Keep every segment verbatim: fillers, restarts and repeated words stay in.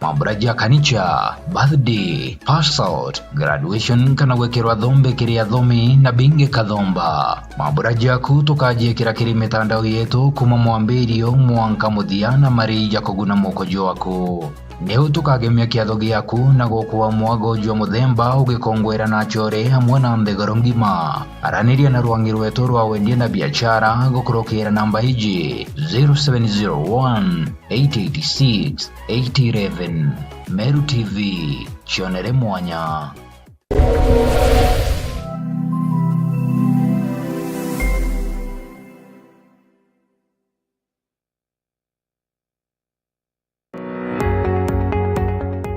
mambura ja kanicha, birthday, pass out, graduation kana gwikirwa thombe kiri athomi na bingi kathomba. Mambura jaku tukajiikira kiri mitandao yetu kuuma mwambirio mwanka muthia na mari ja kuguna moko jwaku. Niu tukagemia kiatho giaku na gukua mwago jwa muthemba ugikongwera na achore amwe na nthiguru ngima. Araniria na rwangi rwetu rwa wendia na biachara gukurukira namba iji, zero seven zero one, eight eight six, eight eleven. Meru T V, cionere mwanya.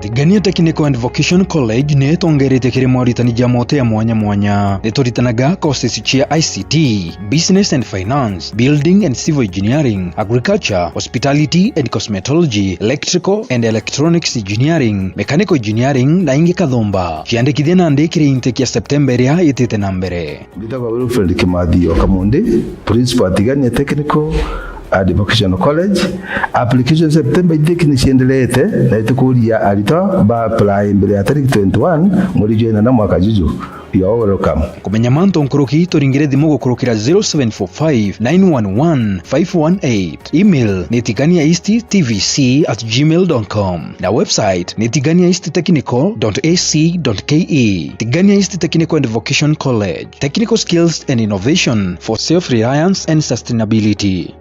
Tigania Technical and Vocation College ni itongeretie kiri moritani ja mote ya mwanya mwanya. Ni turitanaga courses cia I C T, Business and Finance, Building and Civil Engineering, Agriculture, Hospitality and Cosmetology, Electrical and Electronics Engineering, Mechanical Engineering na ingi kathomba. Ciandikithia nandi kiri intake ya September iria itite na mbere. Mbitagwa Wilfred Kimathi o Kamundi, Principal Tigania Technical and Vocational College. Application September intake ni ciendelete na itukuria aritwa ba apply mbere ya tariki twenty-one mweri jwa inana mwaka juju. You are welcome. Kumenya mantu nkuruki, turingire thimu gukurukira zero seven four five nine one one five one eight. Email ni tigania east T V C at gmail dot com na website ni tigania east technical dot A C dot K E. Tigania East Technical and Vocation College, technical skills and innovation for self-reliance and sustainability.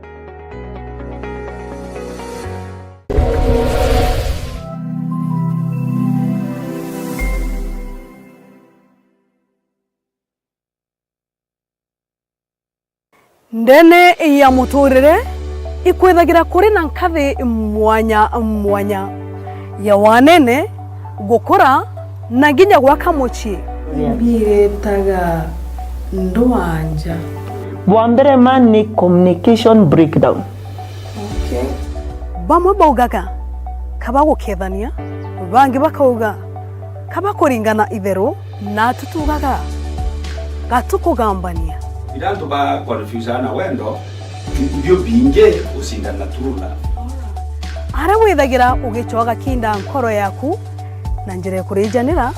Ndene ya muturire ikwithagira kuri na nkathi mwanya mwanya ya wanene, gukura, na nginya gwaka mucii. Mbiretaga ndwanja. Bwa mbere ma ni communication breakdown. Okay. Bamwe baugaga, "Kaba gukethania," bangi bakauga, "Kaba kuringana itheru." Na tutugaga, "Gatukugambania." Ira antu ba confuse na wendo, ibio bingi gucindana na true love. Aria withagira ugicoaga kinda nkoro yaku na njira ya kurijanira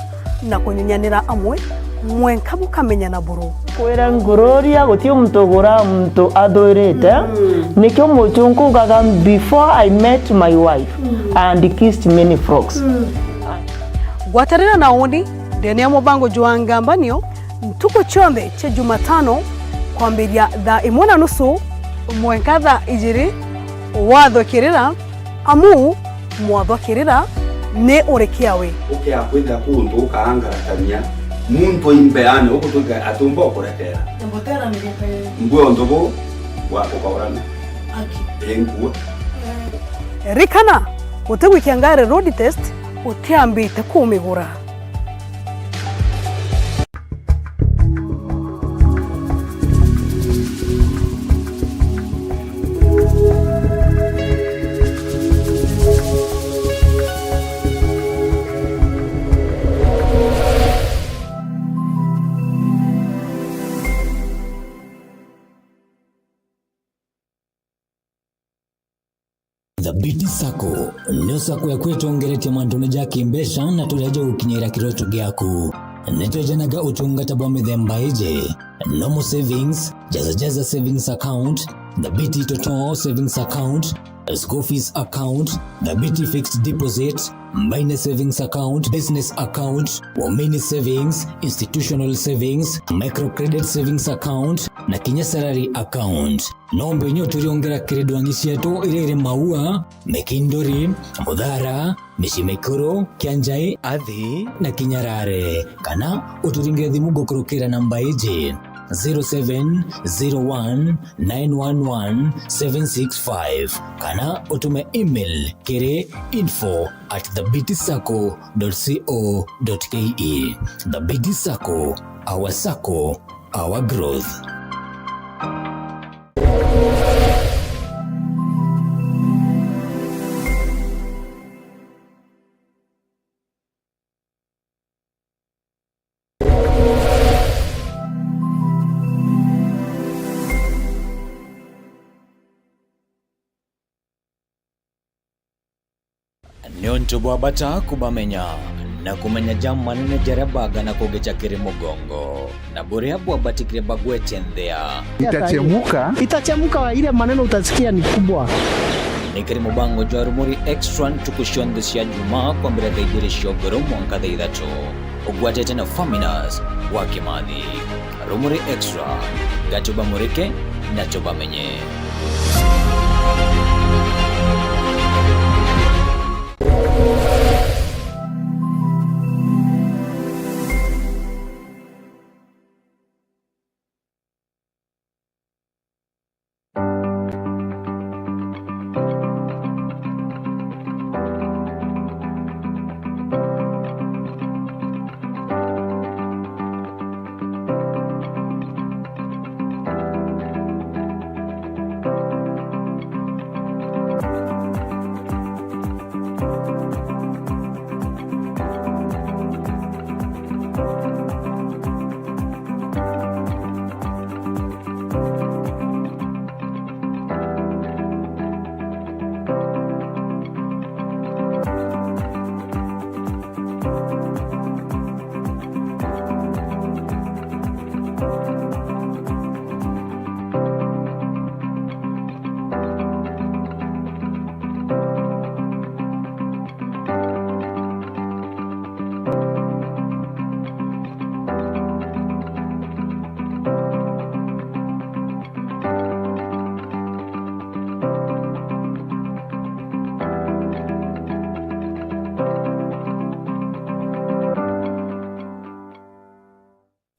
na kunyunyanira amwe, mwenka bukamenyana buru. Kwira ngururia, guti muntu ugura muntu athwirite. Mm. Nikio muchunku ugaga, "Before I met my wife, mm, I had kissed many frogs." Mm. Gwatanira na uni ndene ya mubango jwa ngambanio ntuku cionthe cia Jumatano kwambiria thaa imwe na nusu mwenka thaa ijiri, wathwikirira, amu mwathwikirira ni urikia we. Ukia kwithira kuntu ukaangaratania muntu imbeane, ukutwika atumba ukurekera. Ngutera ni gete. Mbwe untu bu bwa kukaurana. Aki. Inkua. Rikana, utigwikia ngari road test utiambite kumigura. Thabiti Sacco niyo sacco yaku itongeretie mantune ja kimbeca na turia ja gukinyira kiroto giaku. Nitwejanaga utungata bwa mithemba iji: normal savings, Jaza Jaza savings account, Thabiti Toto savings account, school fees account, Thabiti fixed deposit, Mbaine savings account, business account, Waumini savings, institutional savings, microcredit savings account, na kinya salary account. No mbenye uturiongera kiri ndwangi cietu iria iri Maua, Mikinduri, Muthara, Micii Mikuru, Kianjai, Athi na Kinyarare, kana uturingire thimu gukurukira namba iji, zero seven zero one nine one one seven six five, kana utume email kiri info at thabiti sacco dot co dot ke. Thabiti Sacco, our sacco, our growth. Ni Nontu bwa bata kubamenya, na kumenya ja manene jaria bagana kugicha kiri mugongo, na buria bwabatikire bagwete nthea. Itachemuka. Itachemuka, ile maneno utasikia ni kubwa. Ni kiri mubango jwa Rumuri Extra ntuku cionthe cia Jumaa kwambira thaa ijiri cia ugoro mwanka thaa ithatu. Ugwatite na Faminas wa Kimathi. Rumuri Extra, ga tubamurike na tubamenye.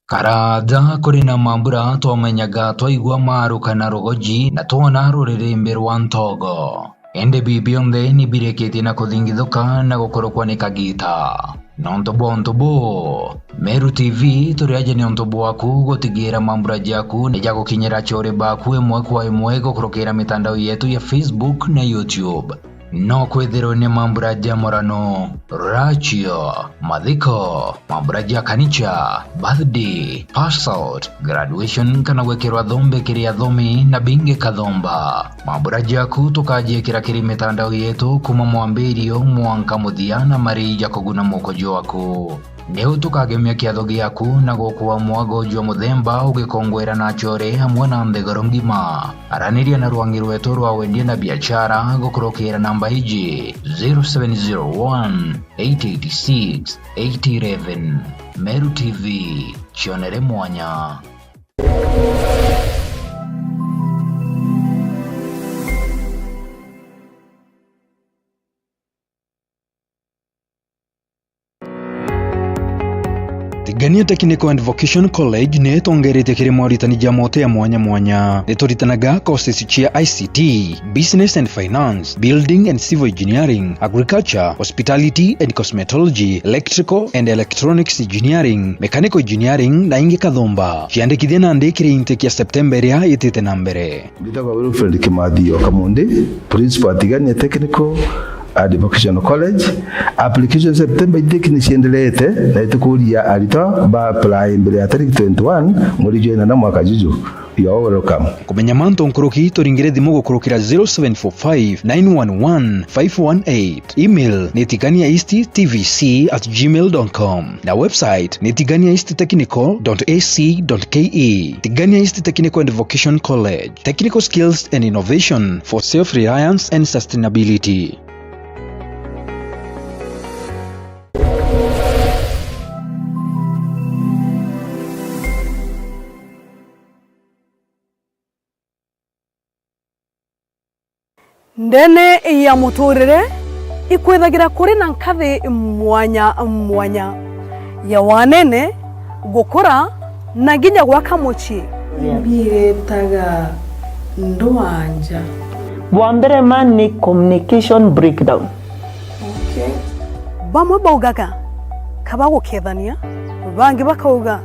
Karaaja kuri na mambura twamenyaga twaigua maaruka na rugoji na twona ruririmbi rwa ntogo. Indi bii bionthe ni birikitie na kuthingithuka na gukurukwa ni kagiita. Nontu bwa untu buu, Meru T V turi aja ni untu bwaku gutigiira mambura jaku ni jagukinyira acore baaku imwe kwa imwe gukurukira mitandao yetu ya Facebook na YouTube. No kwithirwe ni mambura ja murano, rachio, mathiko, mambura ja kanicha, birthday, pass out, graduation kana gwikirwa thombe kiri athomi na bingi kathomba. Mambura jaku tukajiikira kiri mitandao yetu kuuma mwambirio mwanka muthia na mari ja kuguna muko jwaku. Niu tukagemia kiatho giaku na gukua mwago jwa muthemba ugikongwera na acore amwe na nthiguru ngima. Araniria na rwangi rwetu rwa wendia na biachara gukurukira namba iji, zero seven zero one, eight eight six, eight eleven. Meru T V, cionere mwanya. Tigania Technical and Vocation College ni itongeretie kiri moritani ja mote ya mwanya mwanya. Ni turitanaga courses cia I C T, Business and Finance, Building and Civil Engineering, Agriculture, Hospitality and Cosmetology, Electrical and Electronics Engineering, Mechanical Engineering na ingi kathumba. Ciandikithia nandi kiri intake ya September iria itite na mbere. Mbitagwa Wilfred Kimathi o Kamundi, Principal Tigania Technical and Vocational College. Application September intake ni ciendelete na itukuria aritwa ba apply mbere ya tariki twenty-one mweri jwa inana mwaka juju. You are welcome. Kumenya mantu nkuruki, turingire thimu gukurukira zero seven four five, nine one one, five one eight. Email ni tigania east T V C at gmail dot com. Na website ni tigania east technical dot A C dot K E. Tigania East Technical and Vocation College. Technical skills and innovation for self-reliance and sustainability. Ndene ya muturire ikwithagira kuri na nkathi mwanya mwanya ya wanene, gukura, na nginya gwaka mucii. Mbiretaga ndwanja. Bwa mbere ma ni communication breakdown. Okay. Bamwe baugaga, "Kaba gukethania," bangi bakauga,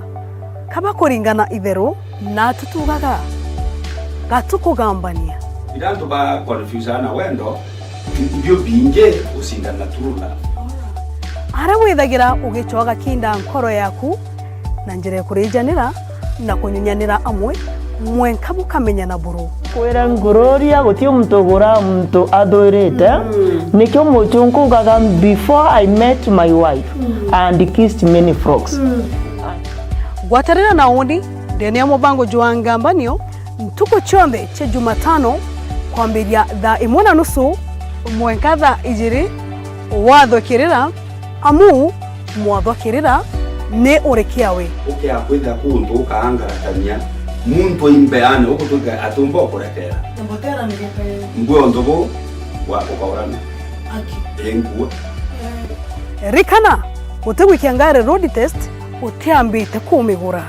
"Kaba kuringana itheru," na tutugaga, "Ga tukugambania." Ira antu ba confuse na wendo, ibio bingi gucindana na true love. Aria withagira ugicoa gakinda nkoro yaku na njira ya kurijanira na kunyunyanira amwe, mwenka bukamenyana buru. Kwira Gloria, guti muntu ugura muntu athwirite. Nikio muchunku ugaga, "Before I met my wife and kissed many frogs." Gwatanira na uni ndene ya mubango jwa Ngambanio ntuku cionthe cia Jumatano kwambiria thaa imwe na nusu mwenka thaa ijiri. Wathukirira, amu mwathukirira ni urikia we. Ukia kwithira kuntu ukaangaratania muntu aimbeane, ugutwika atumba ukurekera. Mbwio untu buu bwa kukaurana. Aki. Ii nkua. Rikana, utigwikia ngari road test utiambite kumigura.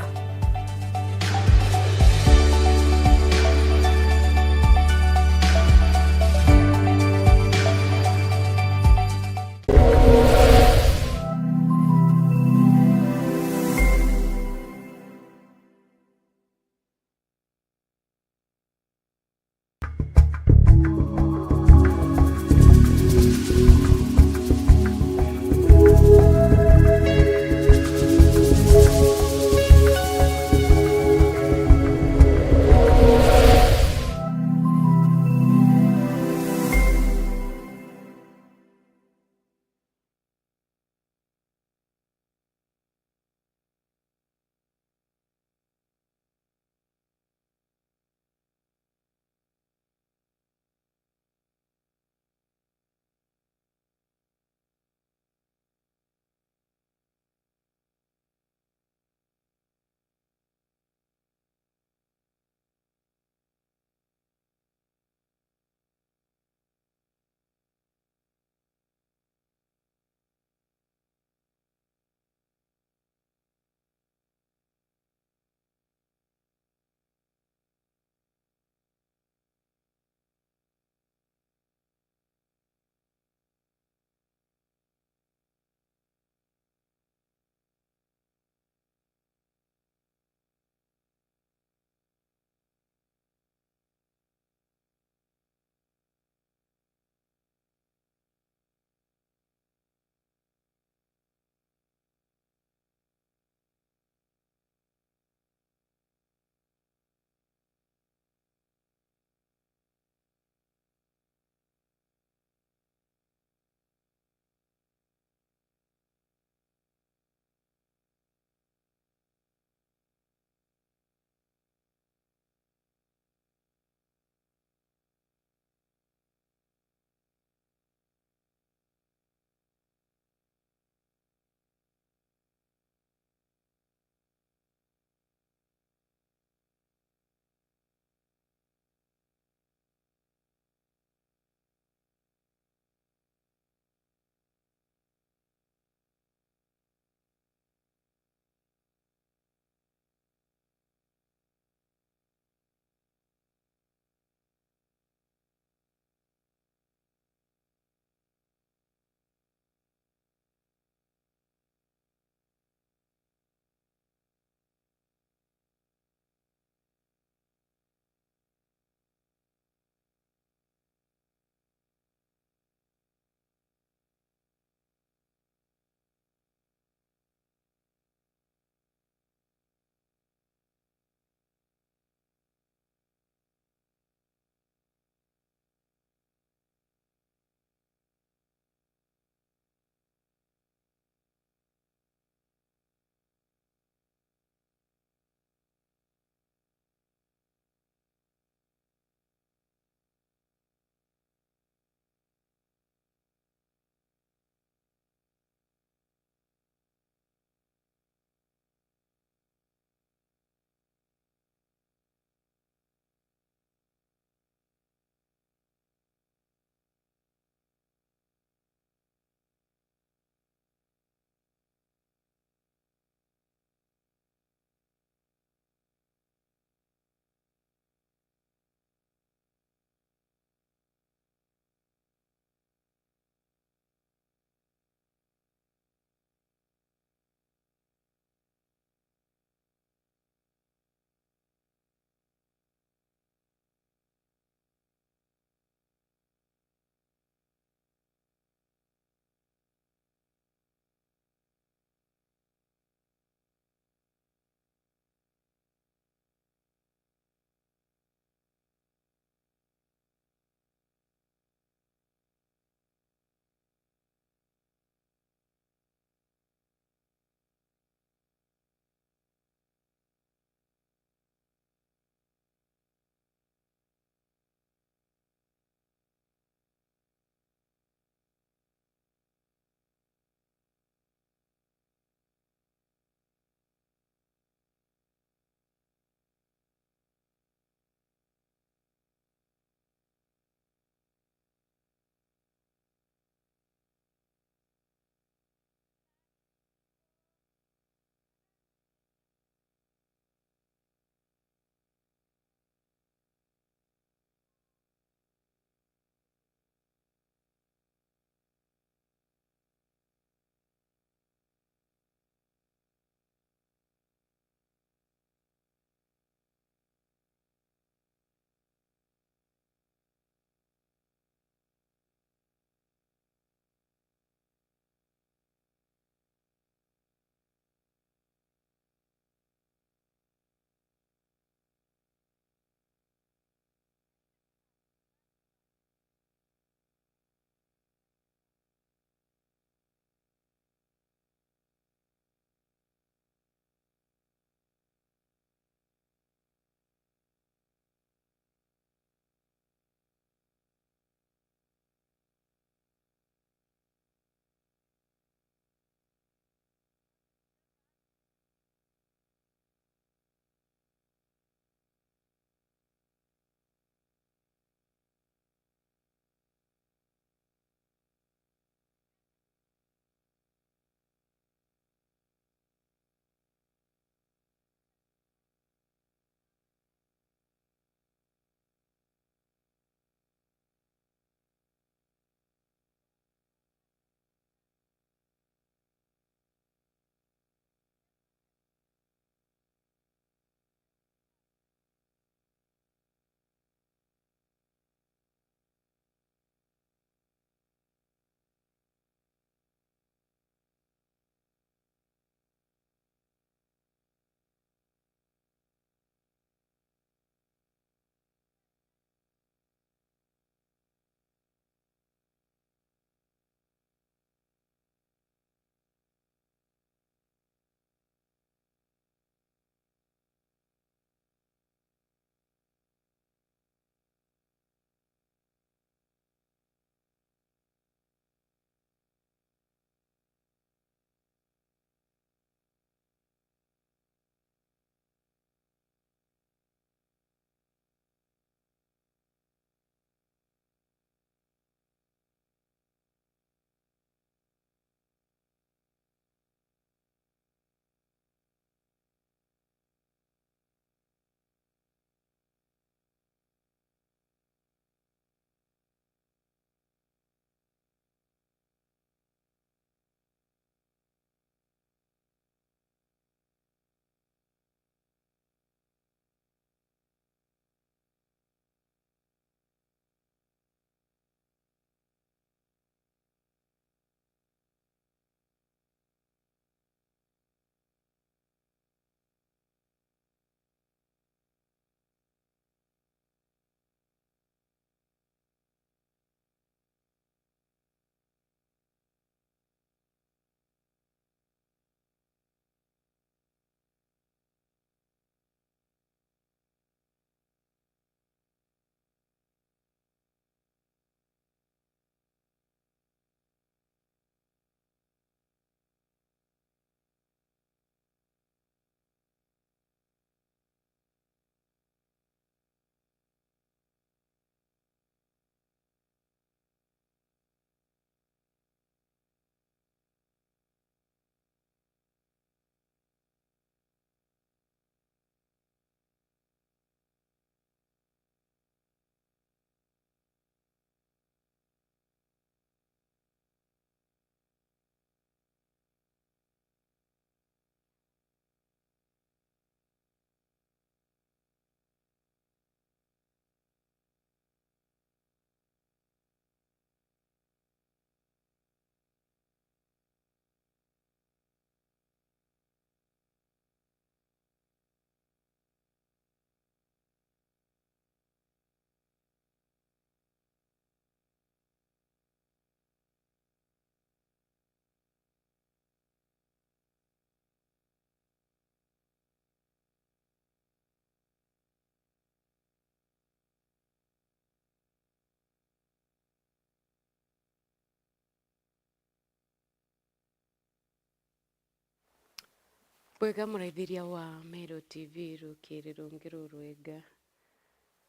Bwega muraithiria wa Meru T V, rukiri rungi rurwega.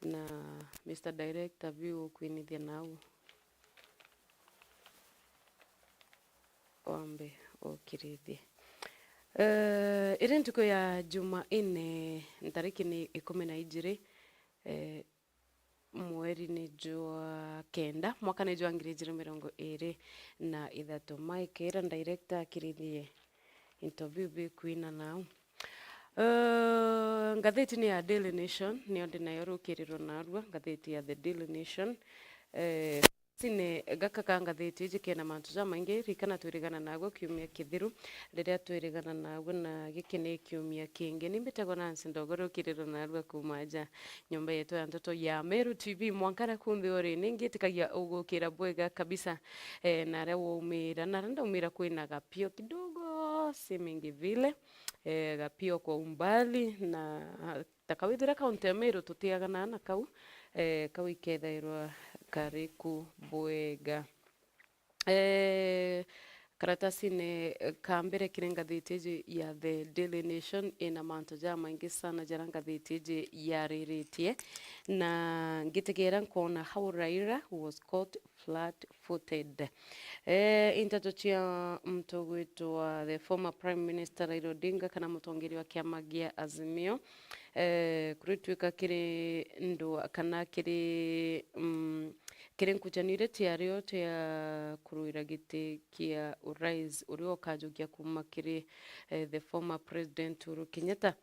Na Mister Director, biu ukwinithia nau. Wambe ukirithie. Eh, iri ntuku ya Jumaine, ntariki ni ikumi na ijiri, eh, mweri ni jwa kenda, mwaka ni jwa ngiri ijiri mirongo iri na ithatu. Mike, ira director akirithie into biu bikwina nau. Eh, ngatheti ni ya Daily Nation, niyo ndi nayo rukiri rwa narua, ngatheti ya The Daily Nation. Eh, cine gaka ka ngatheti iji kena mantu jamaingi, ririkana twirigana naagwe kiumia kithiru, riria twirigana naagwe na giki ni kiumia kingi. Ni mbitagwa Nancy Ndogo rukiri rwa narua kuuma aja nyomba yetu ya ntoto ya Meru T V, mwanka na kunthe uri, ni ngitikagia ugukira bwega kabisa. Eh, na aria waumira, na aria ndaumira kwina gapio kidogo, seemingly vile, eh, gapio kwa umbali, na, ah, ta kawithira kaunti ya Meru tutiagana na kau, eh, kau ikethairwa kari ku bwega. Eh, karatasine ka mbere kiri ngathiti iji ya The Daily Nation ina mantu jamaingi sana jaria ngathiti iji yariritie, na ngitegera nkona how Raila was caught flat-footed. Eh, i nteto cia muntu ugwitwa the former Prime Minister Raila Odinga kana mutongeria wa kiama gia Azimio, eh, kuritwika kiri ndwa kana kiri, mm, kiri nkujanio iria ciario cia kuruira giti kia urais uria ukajukia kuuma kiri, eh, the former President Uhuru Kenyatta.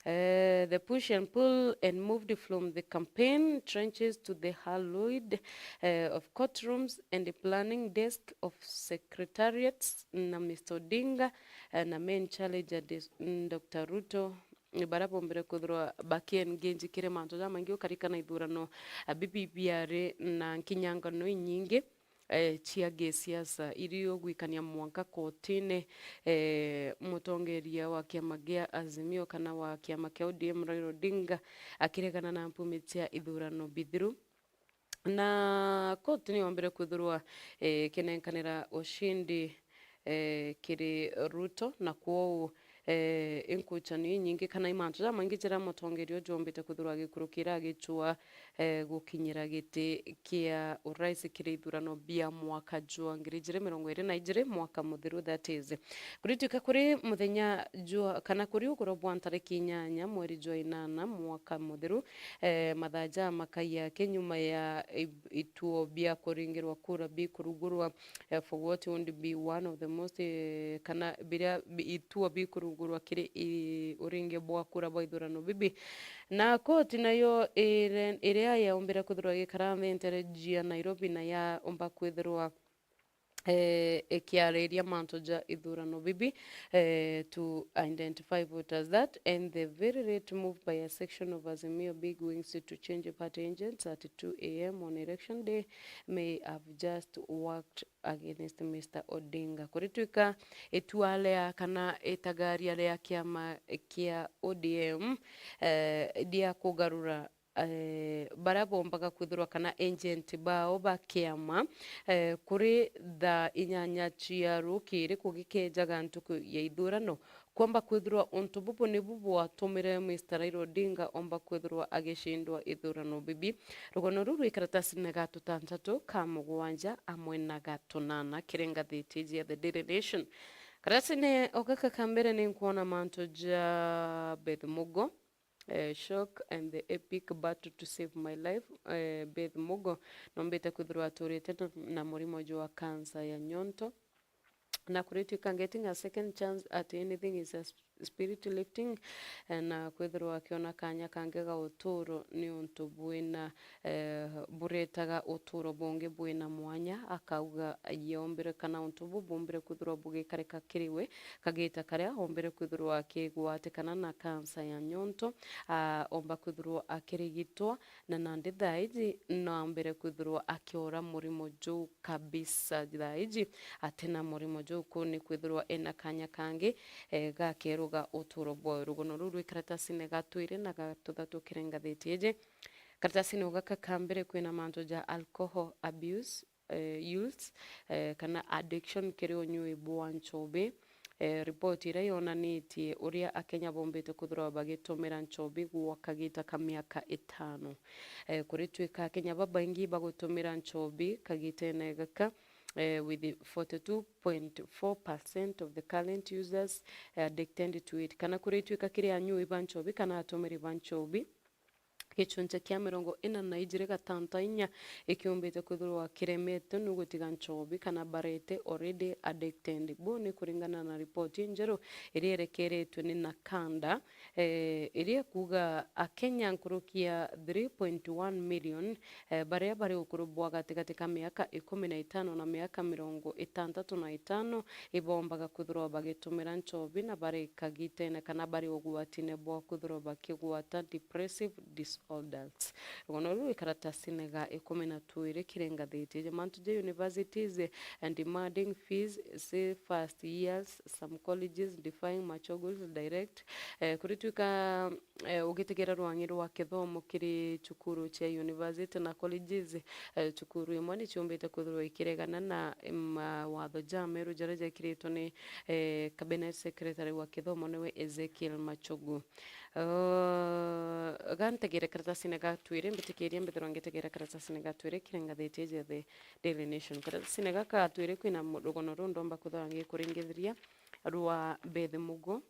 Eh, the push and pull and moved from the campaign trenches to the hallowed, eh, of courtrooms and the planning desk of secretariats na Mister Odinga, eh, na main challenger dis-, mm, Doctor Ruto, ni baria bombire kwithirwa bakiengage kiri mantu jamaingi ukarikana ithurano, ah, bibi biari na nkinyangano inyingi, eh, cia gisiasa iri ugwikania mwanka kotini, eh, mutongeria wa kiama gia Azimio kana wa kiama kia O D M Raila Odinga akiregana na mpumi cia ithurano bithiru. Na koti ni yombire kwithirwa, eh, ikinenkanira ushindi, eh, kiri Ruto, na kwou, eh, inkuchanio inyingi kana i mantu jamaingi jaria mutongeria uju ombite kwithirwa agikurukira agicua, eh, gukinyira giti kia urais kiri ithurano bia mwaka jwa ngiri ijiri mirongo iri na ijiri, mwaka muthiru, that is. Kuritwika kuri muthenya jwa, kana kuri ugoro bwa ntariki inyanya mweri jwa inana mwaka muthiru, eh, mathaa jamakai yake nyuma ya i-, ituo bia kuringirwa kura bikurugurwa, eh, for what would be one of the most, eh, kana biria bi-, ituo bikurugurwa kiri i-, uringi bwa kura bwa ithurano bibi. Na koti nayo ire-, iria yaombire kwithirwa igikara nthi ntere jia Nairobi na yaomba kwithirwa eh, ikiariria mantu ja ithurano bibi, eh, to identify voters that, and the very late move by a section of Azimio big wings to change party agents at two A M on election day may have just worked against Mister Odinga. Kuritwika itua ria kana itagaria ria kiama kia O D M, eh, ria kugarura eh, baria bombaga kwithirwa kana agent bao ba kiama, eh, kuri thaa inyanya cia rukiri kugikejaga ntuku ya ithurano, kwomba kwithirwa untu bubu nibu bwatumire Mister Raila Odinga omba kwithirwa agicindwa ithurano bibi. Rugano ruu rwi karatasine ga tutantatu, ka mugwanja amwe na ga tunana kiri ngathiti iji ya The Daily Nation. Karatasine o gaka ka mbere ni nkwona mantu ja Beth Mugo, eh, shock and the epic battle to save my life. Eh, Beth Mugo nombite kwithirwa aturite na, na murimo jwa cancer ya nyonto. Na kuritwika getting a second chance at anything is a sp-, spirit lifting, eh, na kwithirwa akiona kanya kangi ga uturo ni untu bwina, eh, buretaga uturo bungi bwina mwanya. Akauga yombire kana untu bu bumbire kwithirwa bugikarika kiri we, kagita karia ombire kwithirwa akigwatikana na kansa ya nyonto, aomba kwithirwa akirigitwa, na nandi thaa iji no ambire kwithirwa akiura murimo juu kabisa. Thaa iji atina murimo juu, kuu ni kwithirwa ena kanya kangi, eh, gakeruga uturo bwawe. Rugano ruu rwi karatasine ga twiri na ga tuthatu kiri ngathiti iji. Karatasine o gaka ka mbere kwina mantu ja alcohol abuse, eh, use, eh, kana addiction kiri unyui bwa nchobi, eh, ripoti iria yonanitie uria Akenya bombite kwithirwa bagitumira nchobi gwa kagita ka miaka itano. Eh, kuritwika Akenya babaingi bagutumira nchobi kagitene gaka, eh, with forty-two point four percent of the current users, eh, addicted to it. Kana kuritwika kiri anyui ba nchobi kana atumiri ba nchobi, gicunchi kia mirongo ina na ijiri gatanta inya ikiumbite kwithirwa kiremete ni gutiga nchobi kana barete already addicted. Buu ni kuringana na ripoti injeru iria irekeretwe ni Nakanda, eh, iria ikuuga Akenya nkuruki ya three point one million, eh, baria bari ukuru bwa gatigati ka miaka ikumi na itano na miaka mirongo itantatu na itano, ibombaga kwithirwa bagitumira nchobi na bari kagitene kana bari ugwatine bwa kwithirwa bakigwata depressive disorders. Rugono ruu rwi karatasine ga ikumi na twiri kiri ngathiti iji. Mantu ja universities and demanding fees, say first years, some colleges defying Machogu's direct. Eh, kuritwika, eh, ugitegera rwang'i rwa kithomo kiri cukuru cia university na colleges, eh, cukuru imwe ni ciumbite kwithirwa ikiregana na mawatho ja meru jaria jekiritwe ni, eh, cabinet secretary wa kithomo niwe Ezekiel Machogu. Uh, ga ntegere karatasine ga twiri, mbitikiria mbithirwa ngitegera karatasine ga twiri kiri ngathiti iji ya The Daily Nation. Karatasine gaka ga twiri kwina mu-, rugono ruu ndomba kwithirwa ngikuringithiria rwa Beth Mugo.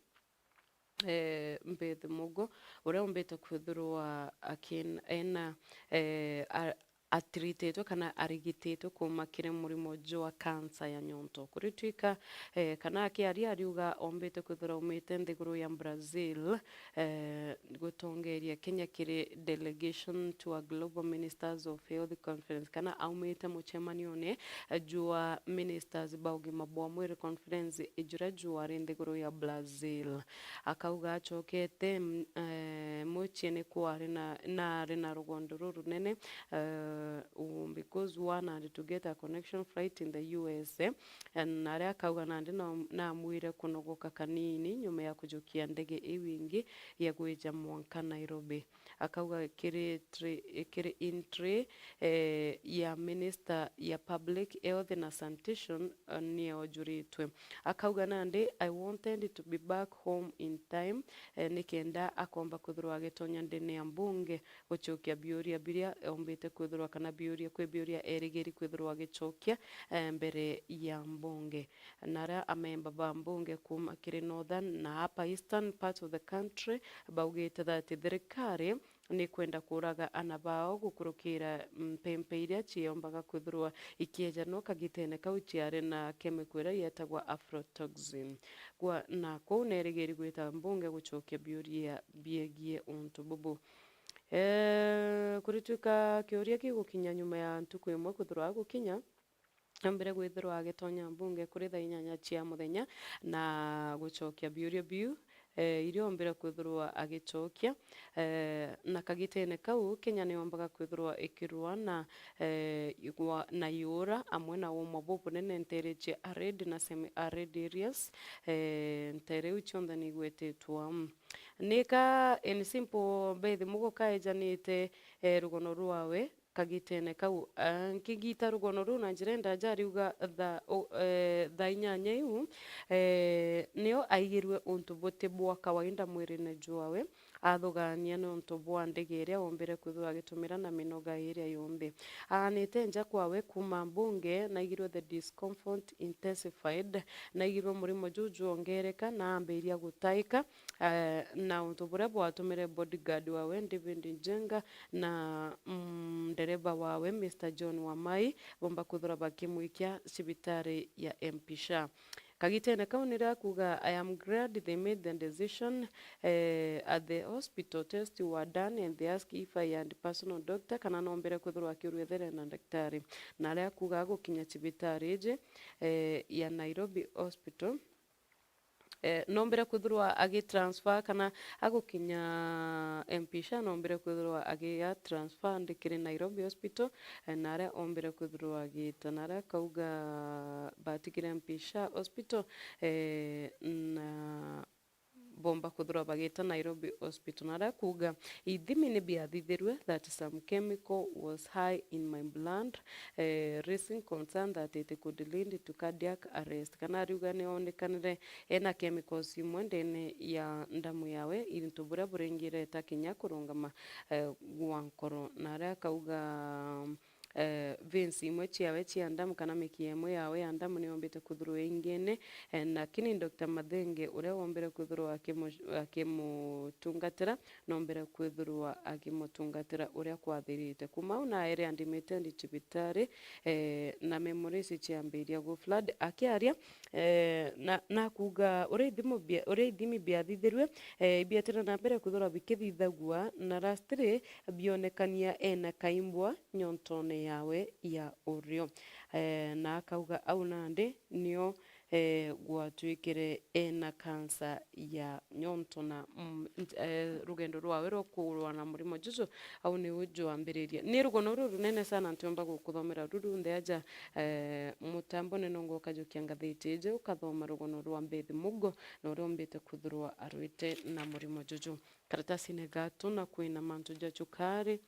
Eh, Beth Mugo, uria umbite kwithirwa akin-, ena, eh, a-, atrititwe kana arigititwe kuuma kiri murimo jwa kansa ya nyonto. Kuritwika, eh, kana akiaria ariuga ombite kwithirwa aumite nthiguru ya Brazil, eh, gutongeria Kenya kiri delegation to a Global Ministers of Health Conference, kana aumite mucemanione jwa ministers ba ugima bwa mwiri conference ijuria jwari nthiguru ya Brazil. Akauga acokete, mm, eh, mucii ni kwari na, nari na rugondo rurunene, eh, u-, because one had to get a connection flight in the U S A, eh, na aria akauga nandi no, namwire kunogoka kanini nyuma ya kujukia ndege iu ingi ya gwija mwanka Nairobi. Akauga kiri tri-, kiri entry, eh, ya Minister ya Public Health na Sanitation, eh, nieojuritwe. Akauga nandi, "I wanted to be back home in time," eh, nikenda akomba kwithirwa agitonya ndene ya mbunge gucokia biuria biria ombite kwithirwa, kana biuria, kwi biuria erigiri kwithirwa agicokia, eh, mbere ya mbunge. Na aria amemba ba mbunge kuuma kiri Northern na Upper Eastern parts of the country baugite that thirikari ni kwenda kuraga ana bao gukurukira mpempe iria ciombaga kwithirwa ikiejanwa kagitene kau ciari na chemical iria yetagwa aflatoxin. Kwa, na kuu nerigiri gwita mbunge gucokia biuria biegie untu bubu. Eh, kuritwika kiuria kigukinya nyuma ya ntuku imwe kwithirwa agukinya, ombire kwithirwa agitonya mbunge kuri thaa inyanya cia muthenya na gucokia biuria biu, eh, iria ombire kwithirwa agicokia. Eh, na kagitene kau, Kenya niombaga kwithirwa ikirua na, eh, igwa-, na iura amwe na uuma bubunene nteere cia arid na semi-arid areas, eh, nteere iu cionthe ni igwetitwa. Nika in simple, Beth Mugo kaejanite, eh, rugono rwawe, kagitene kau, ah, nkigita rugono ruu na njira indaja, ariuga tha-, u-, eh, thaa inyanya iu, eh, nio aigirue untu buti bwa kawaida mwirine jwawe, athugania niuntu bwa ndege iria ombire kwithirwa agitumira na minoga iria yonthe. Aanite nja kwawe kuuma mbunge, naigirwe the discomfort intensified, naigirwe murimo juu jwongereka na ambiria gutaika, eh, na untu buria bwatumire bodyguard wawe David Njenga na, mm, ndereba wawe Mister John Wamai bomba kwithirwa bakimwikia cibitari ya M P Sha. Kagitene kau nirio akuuga, "I am glad they made the decision, eh, at the hospital tests were done and they asked if I had personal doctor kana nombire kwithirwa akiurwa ethere na ndaktari." Na aria akuuga agukinya cibitari iji, eh, ya Nairobi Hospital, eh, nombire kwithirwa agitransfer kana agukinya M P Sha, nombire kwithirwa agia transfer ndi kiri Nairobi Hospital, eh, na aria ombire kwithirwa agita, na aria akauga batigire M P Sha Hospital, eh, na bomba kwithirwa bagita Nairobi Hospital, na aria kuuga ithimi ni biathithirue that some chemical was high in my blood, eh, raising concern that it could lead to cardiac arrest. Kana ariuga ni onekanire ena chemicals imwe ndene ya ndamu yawe, into buria buringireta kinya kurungama, eh, gwa nkoro, na aria akauga, eh, veins imwe ciawe cia ndamu kana mikia imwe yawe ya ndamu niyombite kwithirwa ingene, eh, lakini Doctor Mathenge, uria wombire kwithirwa akimu-, akimutungatira, nombire kwithirwa akimutungatira uria kwathirite. Kuma au naere andimite ndi cibitari, eh, na memories ciambiria gu flood. Akiaria, eh, na, na kuuga uria ithimo bia-, uria ithimi biathithirue, eh, ibietire na mbere kwithirwa bikithithagua, na lastly bionekania ena kaimbwa nyontone yawe ya urio. Eh, na akauga au nandi nio, eh, gwatwikire ena kansa ya nyonto na, mm, nt-, eh, rugendo rwawe rwa kurwa na murimo juju au niu jwambiririe. Ni rugono ruru runene sana ntiumba gukuthomera ruru nthe aja, eh, mutambone nongo ukajukia ngathiti iji ukathoma rugono rwa Beth Mugo na uria umbite kwithirwa arwite na murimo juju. Karatasine gatu na kwina mantu ja cukari,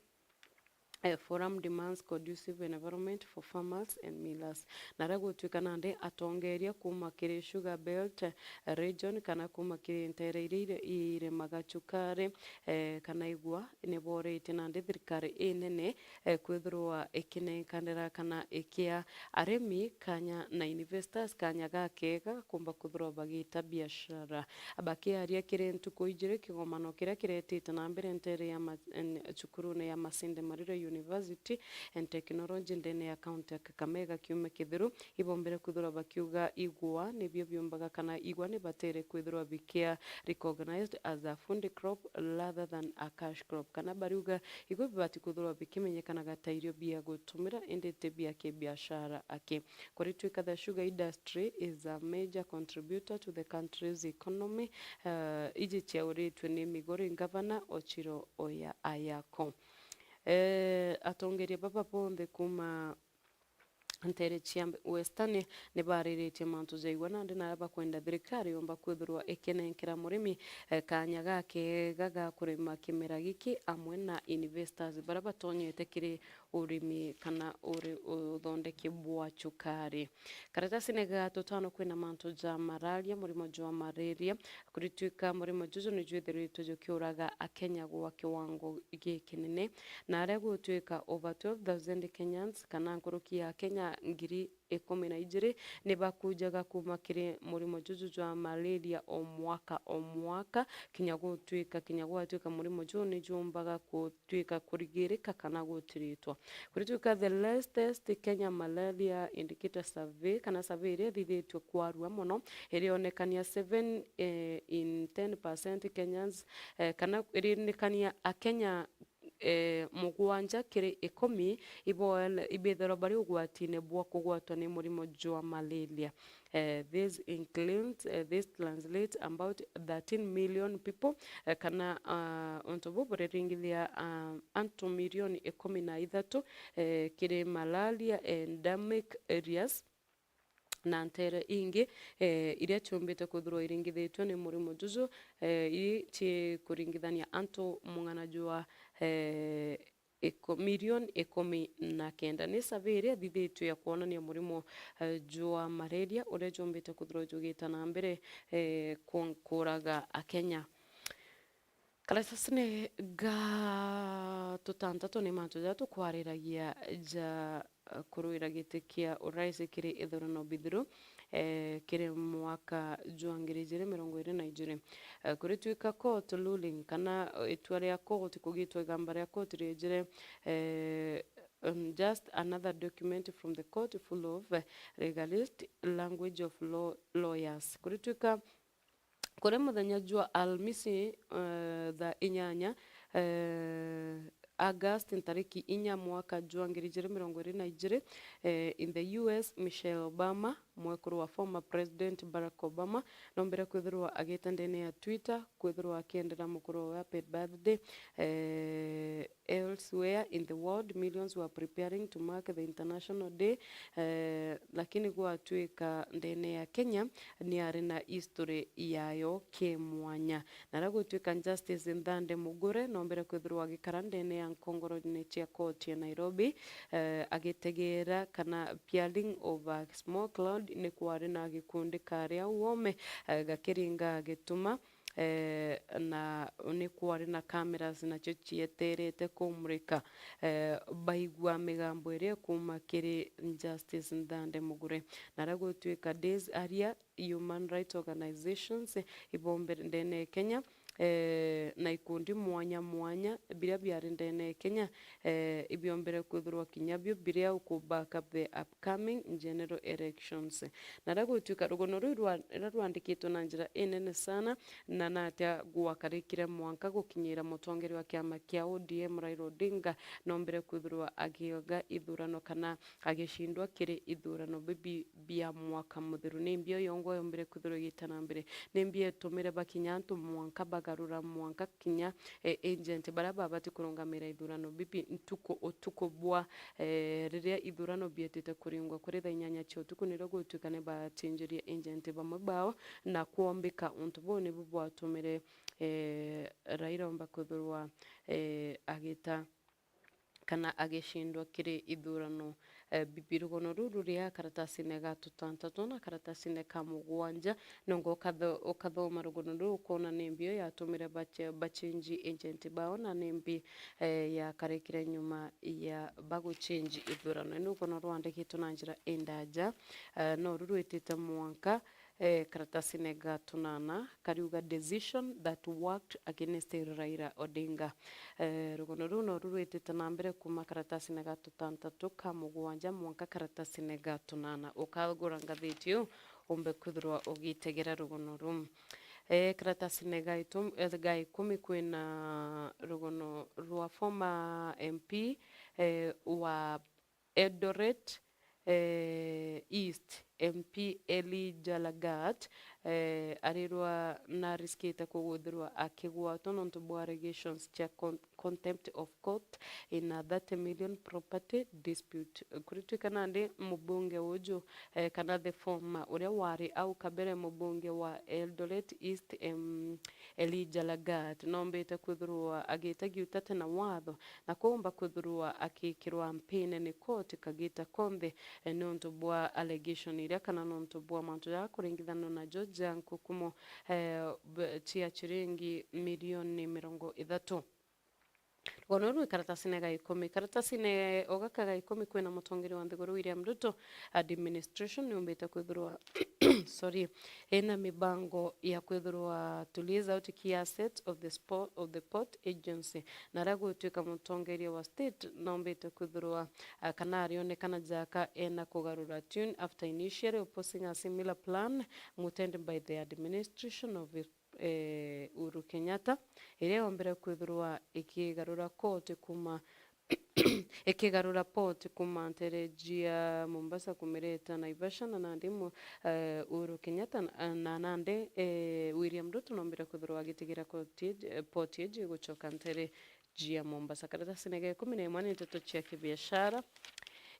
eh, Forum demands conducive environment for farmers and millers. Na aria gutwika nandi atongeria kuma kiri Sugar Belt, eh, region kana kuma kiri ntere iria ire-, iremaga cukari, eh, kana igwa, ni boretie nandi thirikari inene, eh, kwithirwa ikinenkanira kana ikia arimi kanya na investors kanya gakega kumba kwithirwa bagita biashara. Bakiaria kiri ntuku ijiri kigomano kiria kiretite na mbere ntere ya ma-, en-, cukurune ya Masinde Muliro University and Technology ndene ya kaunti ya Kakamega kiumia kithiru, ibombire kwithirwa bakiuga igwa nibio biumbaga kana igwa nibatere kwithirwa bikia recognized as a food crop rather than a cash crop, kana bariuga igwa bibati kwithirwa bikimenyekanaga ta irio bia gutumira indi ti bia kibiashara aki. Kuritwika the sugar industry is a major contributor to the country's economy, eh, iji ciauritwe ni Migori Governor Ochiro Oya Ayako. Eh, atongeria baba bonthe kuma ntere cia Western nibariritie mantu ja igwa nandi naria bakwenda thirikari yomba kwithirwa ikinenkera murimi, eh, kanya gakega ga kurima kimera giki amwe na investors baria batonyete kiri urimi kana uri-, uthondeki bwa cukari. Karatasine ga tutano kwina mantu ja malaria, murimo jwa malaria. Kuritwika murimo juju nijwithiritwe jukiuraga Akenya gwa kiwango gikinene, na aria gutwika over twelve thousand Kenyans kana nkuruki ya Akenya ngiri ikumi na ijiri nibakujaga kuma kiri murimo juju jwa malaria o mwaka o mwaka, kinya gutwika, kinya gwatwika murimo juu nijumbaga ku-, twika kurigirika kana gutiritwa. Kuritwika the latest Kenya Malaria Indicator Survey, kana survey iria ithithitwe kwarua mono, irionekania seven, eh, in ten percent Kenyans, eh, kana irionekania Akenya, eh, mugwanja kiri ikumi iboele-, ibithirwa bari ugwatine bwa kugwatwa ni murimo jwa malaria. Eh, this includes, eh, this translates about thirteen million people, eh, kana, ah, untu bu buriringithia, ah, antu milioni ikumi na ithatu, eh, kiri malaria endemic areas, na ntere ingi, eh, iria ciumbite kwithirwa iringithitwe ni murimo juju, eh, ii cikuringithania antu mung'ana jwa, eh, iku-, milioni ikumi na kenda. Ni survey iria ithithitwe ya kwonania murimo, eh, jwa malaria uria jumbite kwithirwa jugita na mbere, eh, ku-, kuuraga Akenya. Karatasine ga tutantatu ni mantu jaria tukwariragia ja, eh, kuruira giti kia urais kiri ithurano bithiru, eh, kiri mwaka jwa ngiri ijiri mirongo iri na ijiri. Eh, kuritwika court ruling kana, eh, itua ria court kugitwa igamba ria court riejire, eh, um, just another document from the court full of, eh, legalist language of law, lawyers. Kuritwika kuri muthenya jwa Alhamisi, eh, thaa inyanya, eh, August ntariki inya mwaka jwa ngiri ijiri mirongo iri na ijiri, eh, in the U S, Michelle Obama mwekuru wa former President Barack Obama, nombire kwithirwa agita ndene ya Twitter, kwithirwa akiendera mukuru wa happy birthday, eh, elsewhere in the world, millions were preparing to mark the International Day, eh, lakini gwatwika ndene ya Kenya ni ari na history yayo kimwanya. Na aria gutwika Justice Nthande Mugure nombire kwithirwa agikara ndene ya nkongorone cia koti ya Nairobi, eh, agitegeera kana peeling of a small cloud ni kwari na gikundi karia uome, eh, gakiringa gituma, eh, na ni kwari na cameras nacio cieterete kumurika, eh, baigua migambo iria ikuuma kiri Justice Nthande Mugure. Na aria gutwika Days Aria, human rights organizations ibombe ndene ya Kenya, eh, na ikundi mwanya mwanya biria biari ndene ya Kenya, eh, ibiombere kwithirwa kinya bio biria uku back up the upcoming general elections. Na aria gutwika rugono ruu rwa-, ruria rwandikitwe na njira inene sana, na natia gwakarikire mwanka gukinyira mutongeria wa kiama kia O D M Raila Odinga nombire kwithirwa agioga ithurano kana agicindwa kiri ithurano bibi bia mwaka muthiru. Ni mbio yongwa yombire kwithirwa igita na mbere? Ni mbio itumire bakinya antu mwanka bagarura mwanka kinya, eh, agent baria babati kurungamira ithurano bibi ntuku utuku bwa, eh, riria ithurano bietite kuringwa kuri thaa inyanya cia utuku, nirio gutwika ni bacinjirie agent bamwe bao na kwombika. Untu buu nibu bwatumire, eh, Raila omba kwithirwa, eh, agita kana agicindwa kiri ithurano, eh, bibi. Rugono ruu ruri a karatasine ga tutantatu na karatasine ka mugwanja, nongo ukatho-, ukathoma rugono ruu ukona ni mbi yatumire bache-, bachenji agent bao na ni mbi, eh, yakarikire nyuma ya baguchenji ithurano. Indi rugono rwandikitwe na njira indaja, eh, no ru rwitite mwanka, eh, karatasine ga tunana, kariuga decision that worked against Raila Odinga. Eh, rugono ruu noru rwitite na mbere kuuma karatasine ga tutantatu, ka mugwanja mwanka karatasine ga tunana. Ukagura ngathiti iu, umbe kwithirwa ugitegera rugono ruu. Eh, karatasine ga itum-, eh, ga ikumi kwina rugono rwa former M P, eh, wa Eldoret, eh, East, M P Elijah Lagat, eh, arirwa nariskite kuguthirwa akigwatwa nontu bwa allegations cia con-, contempt of court in a thirty million property dispute. Kuritwika nandi mubunge uju, eh, kana the former, uria wari au kabere mubunge wa Eldoret East, em, Elijah Lagat, nombite kwithirwa agita giutate na watho, na kuumba kwithirwa akikirwa mpine ni koti kagita konthe, eh, niuntu bwa allegation iria kana niuntu bwa mantu jaria akuringithanua najo ja nkukumo, eh, b-, cia chiringi milioni mirongo ithatu. Rugono ruu rwi karatasine ga ikumi. Karatasine o gaka ga ikumi kwina mutongeria wa nthiguru William Ruto, administration niumbite kwithirwa, sorry, ina mibango ya kwithirwa to lease out key asset of the spo-, of the port agency. Na aria gutwika mutongeria wa state nombite kwithirwa, ah, kana arionekana jaka ena kugarura tune after initially opposing a similar plan mooted by the administration of, eh, Uhuru Kenyatta, iria yombire kwithirwa ikigarura koti kuuma ikigarura port kuuma ntere jia Mombasa kumireta Naivasha, na nandi mu-, eh, Uhuru Kenyatta na, na nandi, eh, William Ruto nombire kwithirwa agitigira koti iji-, eh, port iji gucoka ntere jia Mombasa. Karatasine ga ikumi na imwe ni nteto cia kibiashara.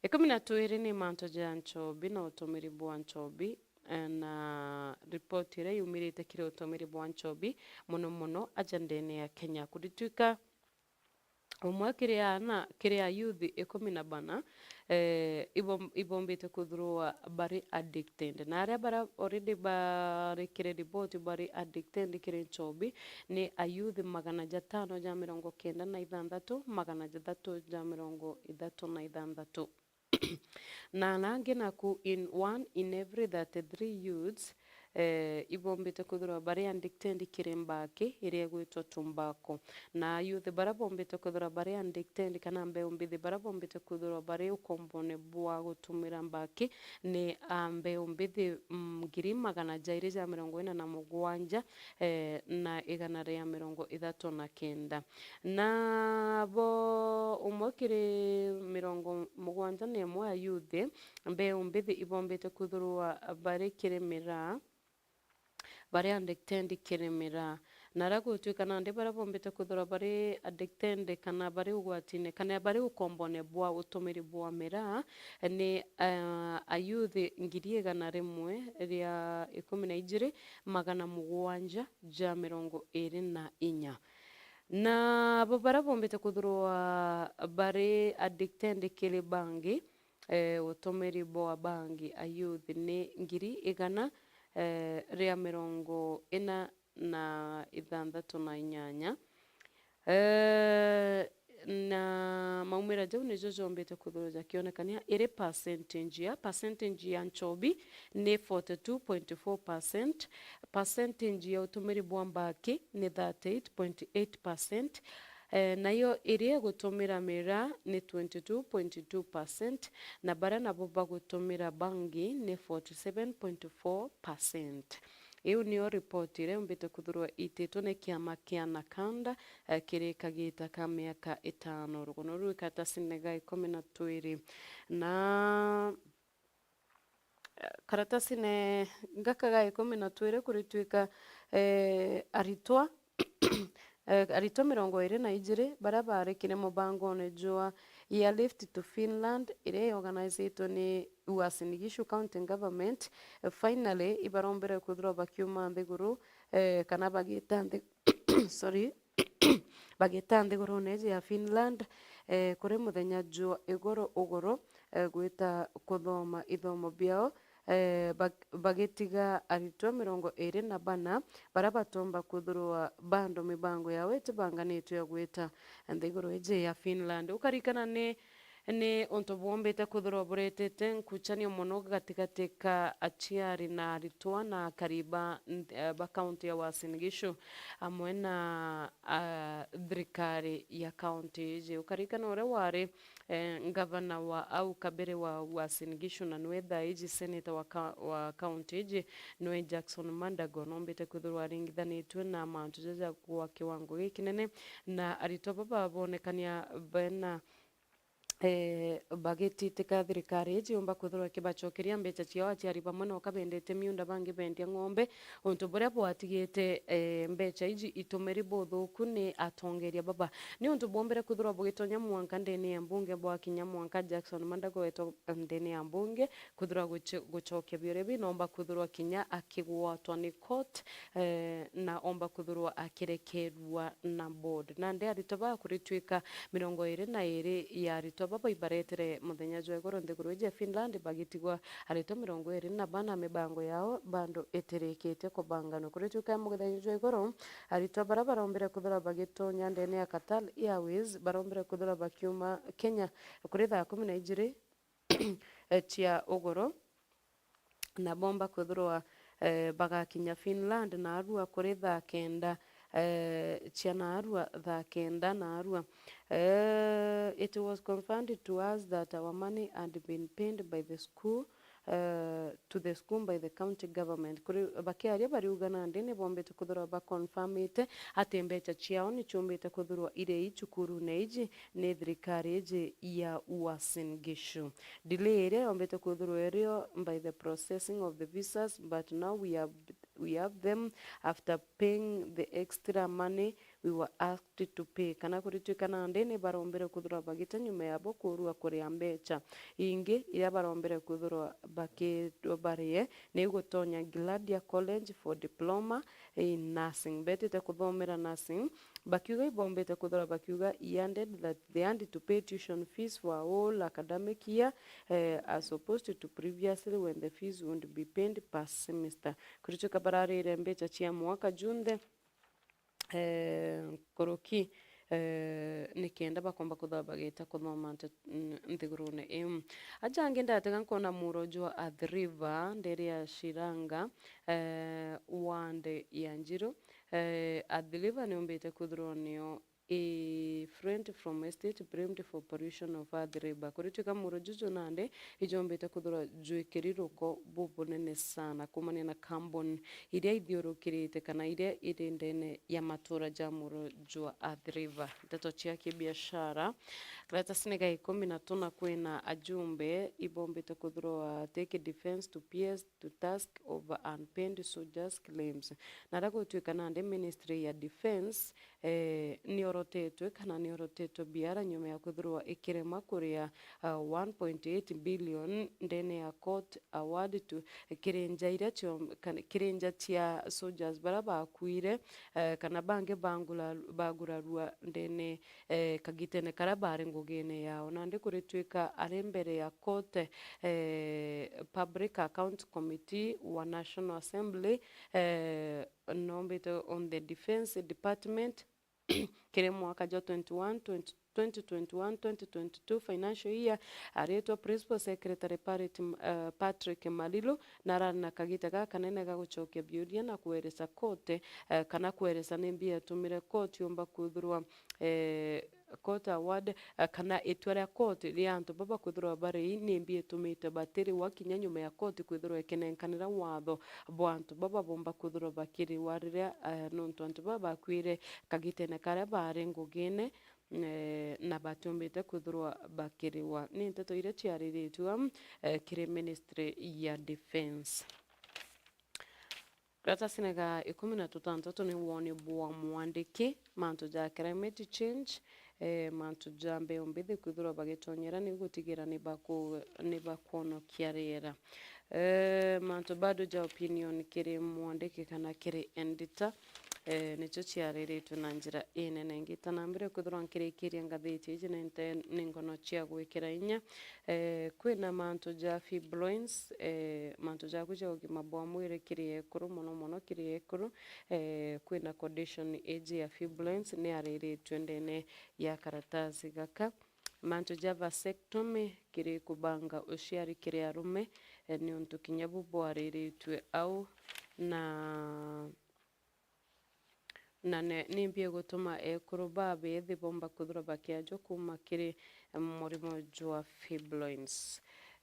Ikumi na twiri ni mantu ja nchobi na utumiri bwa nchobi, eh, na ripoti iria yumirite kiri utumiri bwa nchobi, mono mono aja ndene ya Kenya. Kuritwika umwe kiri aana, kiri a youth ikumi na bana, eh, ibom-, ibombite kwithirwa bari addicted. Na aria bara already bari kiri report bari addicted kiri nchobi ni a youth magana jatano ja mirongo kenda na ithanthatu, magana jathatu ja mirongo ithatu na ithanthatu. Na nangi naku in one in every thirty-three youths, eh, ibombite kwithirwa bari addicted kiri mbaki iria igwitwa tobacco. Na youth baria bombite kwithirwa bari addicted kana mbeu mbithi baria bombite kwithirwa bari ukombone bwa gutumira mbaki ni a mbeu mbithi, mm, ngiri magana jairi ja mirongo ina na mugwanja, eh, na igana ria mirongo ithatu na kenda. Na bo umwe kiri mirongo mugwanja na imwe a youth, mbeu mbithi ibombite kwithirwa bari kiri miraa, bari addicted kiri miraa. Na aria gutwika nandi baria bombite kwithirwa bari addicted kana bari ugwatine kana bari ukombone bwa utumiri bwa miraa ni, eh, a youth ngiri igana rimwe ria ikumi na ijiri magana mugwanja ja mirongo iri na inya. Na bo baria bombite kwithirwa bari addicted kiri bangi, eh, utumiri bwa bangi a youth ni ngiri igana, eh, ria mirongo ina na ithanthatu na inyanya. Eh, na maumira jau nijo jombite kwithirwa jakionekania iri percentage ya, percentage ya nchobi ni forty two point four percent, percentage ya utumiri bwa mbaki ni thirty eight point eight percent, eh, nayo iria igutumira miraa ni twenty two point two percent, na baria nabo bagutumira bangi ni forty seven point four percent. Iu niyo ripoti iria yumbite kwithirwa iititwe ni kiama kia NACADA, eh, kiri kagita ka miaka itano. Rugono ruu ikaratasi ni ga ikumi na twiri. Na, eh, karatasine gaka ga ikumi na twiri kuritwika, eh, aritwa, eh, aritwa mirongo iri na ijiri baria baarikire mubangone jwa Airlift to Finland iria iorganizitwe ni Uasin Gishu County Government, eh, finally ibarombere kwithirwa bakiuma nthiguru, eh, kana bagita nthi-, sorry, bagita nthigurune iji ya Finland, eh, kuri muthenya jwa igoro ugoro, eh, gwita kuthoma ithomo biao, eh, bag-, bagitiga aritwa mirongo iri na bana baria batomba kwithirwa bando mibango yao itibanganitwe ya gwita nthiguru iji ya Finland. Ukarikana ni, ni untu bwombite kwithirwa buretete nkuchanio mono gatigati ka aciari na aritwa na akari ba, eh, ba kaunti ya Uasin Gishu, amwe na, ah, thirikari ya kaunti iji. Ukarikana uria wari, eh, ngavana wa au kabere wa Uasin Gishu na nwe thaa iji seneta wa ka-, wa kaunti iji, nwe Jackson Mandago, nombite kwithirwa aringithanitue na mantu jaja kwa kiwango gikinene, na aritwa baba bonekania bena, eh, bagititika thirikari iji yumba kwithirwa ikibacokeria mbecha ciao. Aciari bamwe no kabendete miunda, bangi bendia ng'ombe, untu buria bwatigite, eh, mbecha iji itumiri buthuku ni atongeria baba. Ni untu bwombire kwithirwa bugitonya mwanka ndene ya mbunge, bwakinya mwanka Jackson Mandago wetwa ndene ya mbunge kwithirwa guche-, gucokia biuria bi, nomba kwithirwa kinya akigwatwa ni court, eh, na omba kwithirwa akirekerua na board. Nandi aritwa ba kuritwika mirongo iri na iri ya aritwa baba ibaretere muthenya jwa igoro nthiguru iji ya Finland, bagitigwa aritwa mirongo iri na bana mibango yao bando itirikitie kubanganwa. Kuritwika muthenya jwa igoro, aritwa baria barombire kwithirwa bagitonya ndene ya Qatar Airways barombire kwithirwa bakiuma Kenya kuri thaa kumi na ijiri, eh, cia ugoro, na bomba kwithirwa, eh, bagakinya Finland naarua kuri thaa kenda, eh, cia naarua, thaa kenda naarua. Eh, it was confirmed to us that our money had been paid by the school, eh, to the school by the county government. Kuri, bakiaria bariuga nandi ni bombite kwithirwa baconfirmite ati mbecha ciao ni ciumbite kwithirwa iri icukurune iji ni thirikari iji ya Uasin Gishu. Delay iria yombite kwithirwa irio by the processing of the visas, but now we have, we have them after paying the extra money we were asked to pay. Kana kuritwika nandi ni barombire kwithirwa bagita nyuma yabo kurua kuria mbecha ingi iria barombire kwithirwa bakitwa barie, ni gutonya Gladia College for diploma in nursing. Betite kuthomera nursing, bakiuga ibombite kwithirwa bakiuga he added that they had to pay tuition fees for a whole academic year, eh, as opposed to previously when the fees would be paid per semester. Kuritwika bararire mbecha cia mwaka junthe, eh, nkuruki, eh, nikenda bakomba kwithirwa bagita kuthoma nte-, n-, nthigurune iu. Aja angi ndatega nkona muro jwa Athi River, ndere ya Shiranga, eh, ward ya Njiru. Eh, Athi River niumbite kwithirwa nio i front from estate blamed for pollution of Athi River. Kuritwika muro juju nandi ijombite kwithirwa jwikiri ruko bubunene sana kuumania na carbon iria ithiurukirite kana iria iri ndene ya matura ja muro jwa Athi River. Nteto cia kibiashara. Karatasi ni ga ikumi na tuna kwina ajumbe ibombite kwithirwa take defense to P S to task over unpaid soldiers claims. Na aria gutwika nandi ministry ya defense, eh, niorotetwe kana niorotetwe biara nyuma ya kwithirwa ikirema kuria, ah, one point eight billion ndene ya court award tu kiri nja iria cio-, kana kiri nja cia soldiers baria bakuire, eh, kana bangi bangula-, bagurarua ndene, eh, kagitene karia bari ngugine yao. Nandi kuritwika ari mbere ya court, eh, Public Account Committee wa National Assembly, eh, nombite on the Defence Department kiri mwaka jwa twenty-one, twenty, twenty twenty-one, twenty twenty-two financial year, aritwa Principal Secretary Parit-, eh, Patrick Malilu, na arari na kagita gakanene ga gucokia biuria na kweresa court, eh, kana kweresa ni mbi yatumire court yumba kwithirwa, eh, court award, eh, kana itua ria court ria antu baba kwithirwa bari ni mbi itumite batiriwa kinya nyuma ya court kwithirwa ikinenkanira watho bwa antu baba bomba kwithirwa bakiriwa riria, eh, nontu antu baba bakwire kagitene karia bari ngugine, eh, na batiumbite kwithirwa bakiriwa. Ni nteto iria ciariritue, eh, kiri Ministry ya Defence. Karatasi ni ga ikumi na tutantatu ni woni bwa mwandiki, mantu ja climate change, eh, mantu ja mbeu mbithi kwithirwa bagitonyera ni gutigira ni baku-, ni bakwonokia riera. Eh, mantu bado ja opinion kiri mwandiki kana kiri editor, eh, nicio ciariritwe na njira inene. Ngita na mbere kwithirwa nkirikiria ngathiti iji, ni nte-, ni ngono cia gwikira inya, eh, kwina mantu ja fibroins, eh, mantu jaku ja ugima bwa mwiri kiri ekuru, mono mono kiri ekuru, eh, kwina condition iji ya fibroins ni ariritwe ndene ya karatasi gaka. Mantu ja vasectomy kiri kubanga uciari kiri arume, eh, niuntu kinya bu bwariritwe au na, na ne-, ni mbi igutuma ekuru babethi bomba kwithirwa bakiajwa kuuma kiri murimo jwa fibroins.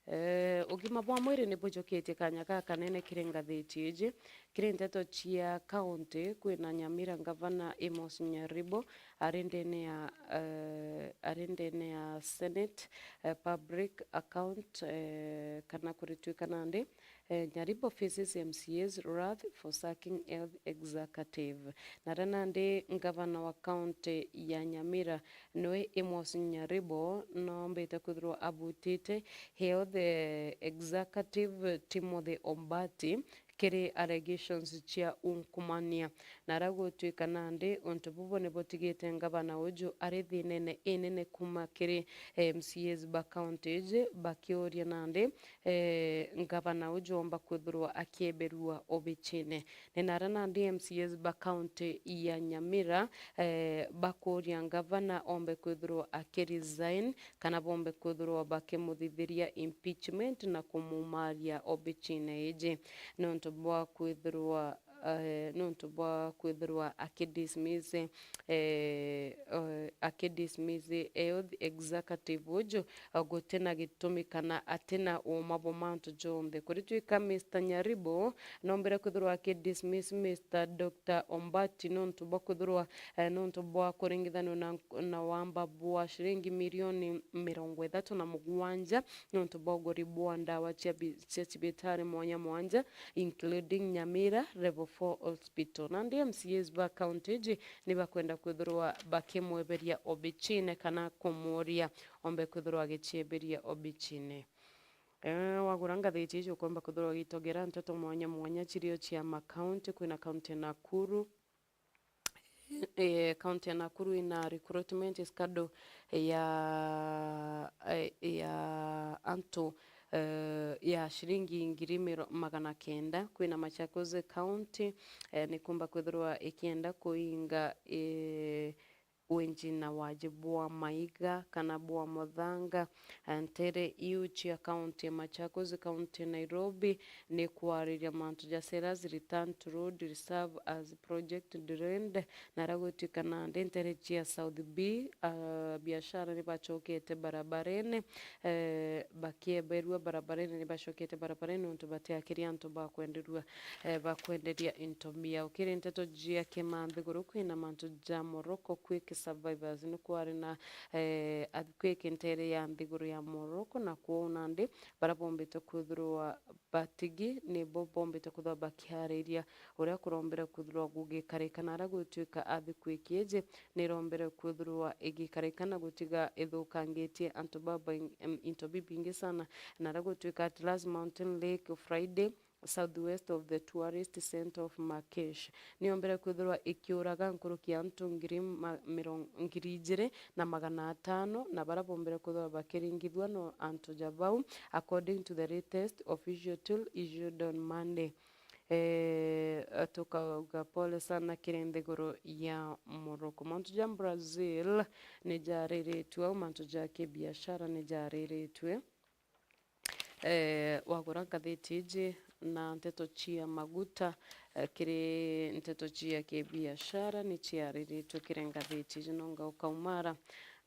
Eh, ugima bwa mwiri ni bujukitie kanya gakanene kiri ngathiti iji. Kiri nteto cia kaunti, kwina Nyamira ngavana Amos Nyaribo ari ndene ya, eh, ari ndene ya Senate, eh, Public Account, eh, kana kuritwika nandi, eh, Nyaribo faces M C As wrath for sacking health executive. Na aria nandi ngavana wa kaunti ya Nyamira niwe Amos Nyaribo noombite kwithirwa abutite health, eh, executive Timothy Ombati kiri allegations cia unkumania. Na aria gutwika nandi untu bubu ni butigite ngavana uju ari thinene inene kuuma kiri M C As ba kaunti iji bakiuria nandi, eh, ngavana uju omba kwithirwa akieberua obicine. Ni na aria nandi M C As ba kaunti ya Nyamira, eh, bakuria ngavana ombe kwithirwa akiresign kana bombe kwithirwa bakimuthithiria impeachment na kumumaria obicine iji. Nontu bwa kwithirwa, eh, nontu bwa kwithirwa akidismiss, eh, eh, akidismiss health executive uju, eh, gutina gitumi kana atina uma bwa mantu jonthe. Kuritwika Mister Nyaribo, nombire kwithirwa akidismiss Mister Doctor Ombati nontu bwa kwithirwa, eh, nontu bwa kuringithanua na, na wamba bwa ciringi milioni mirongo ithatu na mugwanja nontu bwa uguri bwa ndawa cia bi-, cia cibitari mwanya mwanya, including Nyamira Level four Hospital. Nandi M C As ba kaunti iji ni bakwenda kwithirwa bakimweberia obicine kana kumuria ombe kwithirwa agicieberia obicine. Eh, wagura ngathiti iji ukomba kwithirwa ugitogera nteto mwanya mwanya cirio cia makaunti. Kwina kaunti ya Nakuru. Eh, kaunti ya Nakuru ina recruitment scandal ya, eh, ya antu, eh, ya ciringi ngiri miro-, magana kenda. Kwina Machakos County, eh, nikumba kwithirwa ikienda kuinga, eh, winji na waji bwa maiga kana bwa muthanga, eh, ntere iu cia kaunti ya Machakos, kaunti ya Nairobi, ni kwariria mantu ja Selous Return to Road Reserve as project drained, na aria gutwika nandi ntere cia South B, ah, biashara ni bacokete barabarene, eh, bakieberua barabarene, ni bacokete barabarene nontu batiakiria antu bakwenderua, eh, bakwenderia into biao. Kiri nteto jia kimanthiguru, kwina mantu ja Morocco Quake Survivors, ni kwari na, eh, earthquake ntere ya nthiguru ya Morocco, na kwou nandi baria bombite kwithirwa batigi nibo bombite kwithirwa bakiariria uria kurombere kwithirwa gugikarika, na aria gutwika earthquake iji nirombere kwithirwa igikarika na gutiga ithukangitie antu babaing-, em, into bibingi sana, na aria gutwika Atlas Mountain Lake Friday, southwest of the tourist center of Marrakesh, niyombere kwithirwa ikiuraga nkuruki ya antu ngiri ma-, mirong-, ngiri ijiri na magana atano, na baria bombere kwithirwa bakiringithua no antu ja bau, according to the latest official tool issued on Monday. Eh, tukauga pole sana kiri nthiguru ya Morocco. Mantu ja Brazil ni jariritue, au mantu ja kibiashara ni jariritue. Eh, wagura ngathiti iji na nteto cia maguta, eh, kiri nteto cia kibiashara ni ciariritue kiri ngathiti iji, nonga ukaumara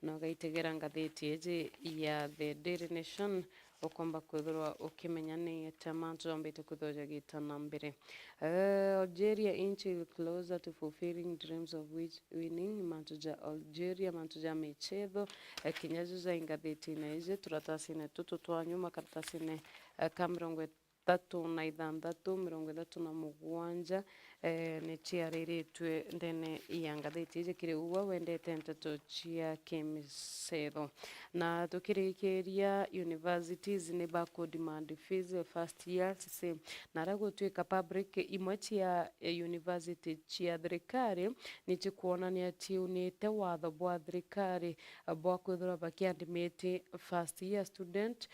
na ugaitegera ngathiti iji ya The Daily Nation, ukomba kwithirwa ukimenya ni atia mantu jombite kwithirwa jagita na mbere. Eh, Algeria inching closer to fulfilling dreams of which winning, mantu ja Algeria, mantu ja michetho, eh, kinya jo ja ingathitine iji, turatasine tutu twa nyuma, karatasine, eh, ka mirongo ithatu na ithanthatu, mirongo ithatu na mugwanja, eh, ni ciariritue ndene ya ngathiti iji. Kiri ugwe wendete nteto cia kimisetho. Na tukirikiria, universities ni baku demand fees first years same. Na aria gutwika public imwe cia, eh, university cia thirikari ni cikwonania ciunite watho bwa thirikari, eh, bwa kwithirwa bakiandimiti first year student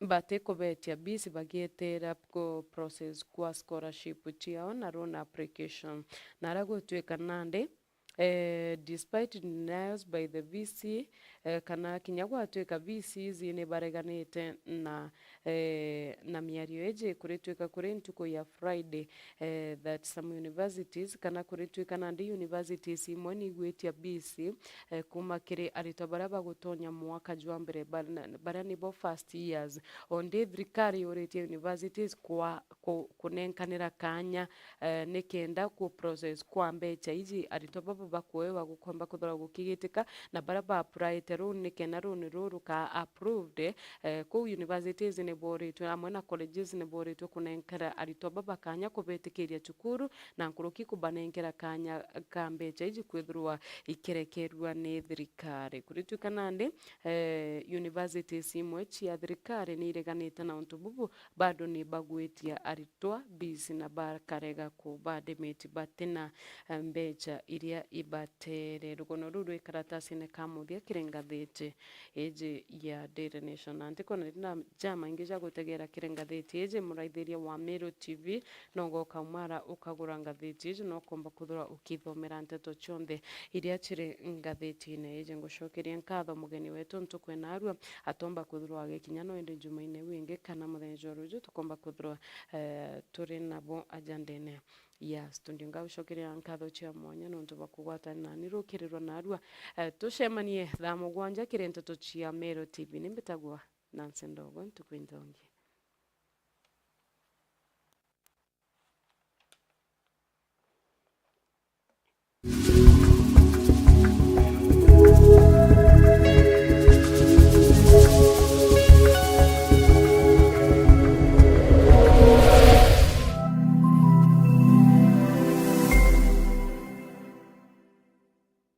batikubetia fees bagieterera ku process kwa scholarship ciao na loan application. Na aria gutwika nandi, eh, despite denials by the V C, eh, kana kinya gwatwika V Cs ni bareganite na, eh, na miario iji, kuritwika kuri ntuku ya Friday, eh, that some universities, kana kuritwika nandi universities imwe ni igwitia fees, eh, kuma kiri aritwa baria bagutonya mwaka jwa mbere, ba-, na, baria nibo first years. Ondi thirikari yuritie universities kwa ku-, kunenkanira kanya, eh, nikenda ku process kwa mbecha iji aritwa baba bakuewa gukomba kuthora gukigitika, na baria ba applyite loan nikenda loan ruru ruka approved, eh, kuu universities ni boritwe amwe na colleges ni boritwe kunenkera aritwa baba kanya kubetikiria cukuru, na nkuruki kubanenkera kanya ka mbecha iji kwithirwa ikirekerua ni thirikari. Kuritwika nandi, eh, universities imwe cia thirikari ni ireganite na untu bubu, bado ni bagwitia aritwa fees na bakarega kubandimiti batina, eh, mbecha iria ibatere. Rugono ruu rwi karatasine ka muthia kiri ngathiti iji ya Daily Nation. Na ntikona na jamaingi ja gutegera kiri ngathiti iji, muraithiria wa Meru T V, nonga ukaumara ukagura ngathiti iji, na ukomba kwithirwa ukithomera nteto cionthe iria ciri ngathitine iji. Ngucokeria nkatho mugeni wetu ntuku ino ya narua, atomba kwithirwa agikinya no indi Jumaine iu ingi kana muthenya jwa ruju tukomba kwithirwa, eh, turi nabo aja ndene ya studio. Ngagucokeria nkatho cia mwanya nontu bwa kugwatana nani rukiri rwa narua. Eh, tucemanie thaa mugwanja kiri nteto cia Meru T V. Ni mbitagwa Nancy Ndogo, ntuku inthongi.